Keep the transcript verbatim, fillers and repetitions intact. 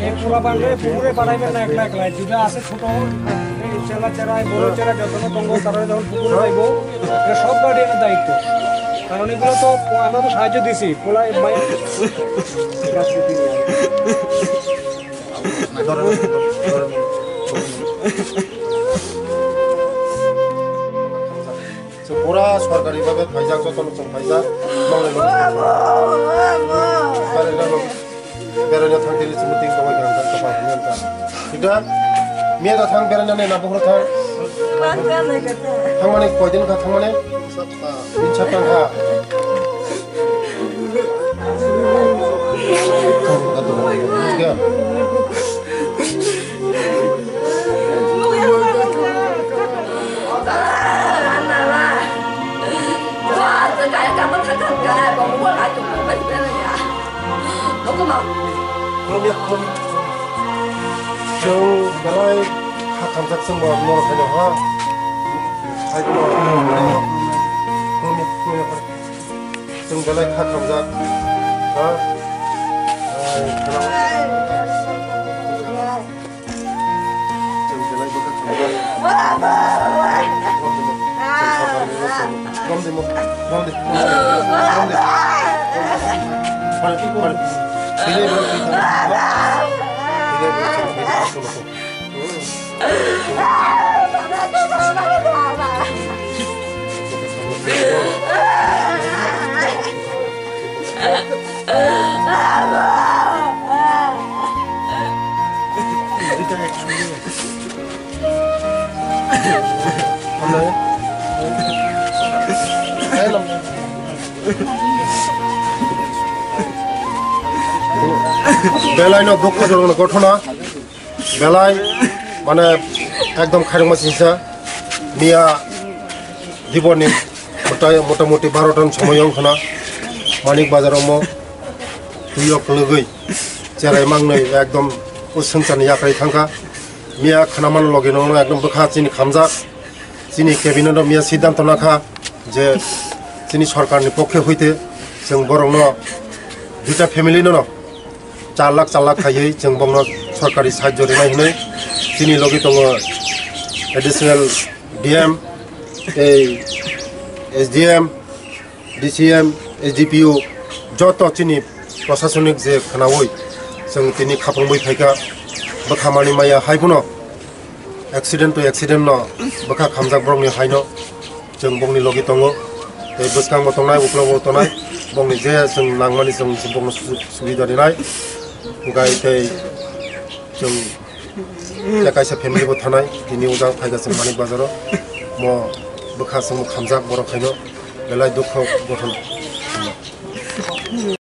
এই পোলাপানরে পুকুরে পাঠাইবেন না একলা একলা, যেটা আছে ছোট, এই চেলা চেরাই, বড় চেরাই যত tongo, তারা যখন পুকুরে যাইবো, এটা সব গার্ডিয়ানের দায়িত্ব। কারণ এগুলো তো আমরা তো সাহায্য দিছি, পোলা মায়ের So, pura sorkari bhabe phaijak, joto no chwng phaijak, mangnai no. Beraina no, beraina thang tini chwng meeting tongwi kha, hwnka, kapal hwnwi hwnka. Thik da? Miya da thang beraina ne, na bukhro thang? Thangmani koidin kha thangmani? Tin sapta kha. Khulumya, khulumya. Chwng belai kha khamjak chwngbo norok haino ha. Hai khulumya, khulumya, khulumya. Chwng belai kha khamjak. Ha? Ai, khana. Chwng belai bwkha khamjak. Romdimo, romdi, romdi, romdi. Pare, pare. Bini bini bini. Bini bini. Belai no dukho jonok ghotona. Belai, mane, ekdom khairokma singsa. Miya diboni mota-, motamuti baro ton somoi wng khna. Manik Bazar omo twi o kwlwgwi cherai mangnwi ekdom o swngcharni yakarwi thangkha. Miya khna mano logi no ekdom bwkha chini khamjak. Chini cabinet o miya siddhanto nakha je chini sorkarni pokhe hoite chwng borokno duita family no no char lakh, char lakh khaiwi chwng bongno sorkari sahajyo rinai hinwi chini logi tongo additional D M, tei S D M, D C M, S D P O, joto chini prosasonik je khnaui chwng tini khapangwi phaikha, bwkha manwi maya hai phano accident to accident no bwkha khamjak borokni haino. Chwng bongni logi tongo, tei bwskango tongnai, uklogo tongnai, bongni je chwng nangmani chwng bongno su-, subida rinai. Hwnkhe tei chwng tei kaisa family bo thanai, tini ujang phaikha chwng Manik Bazaro, mo bwkha chwngno khamjak borok haino belai dukho gothon.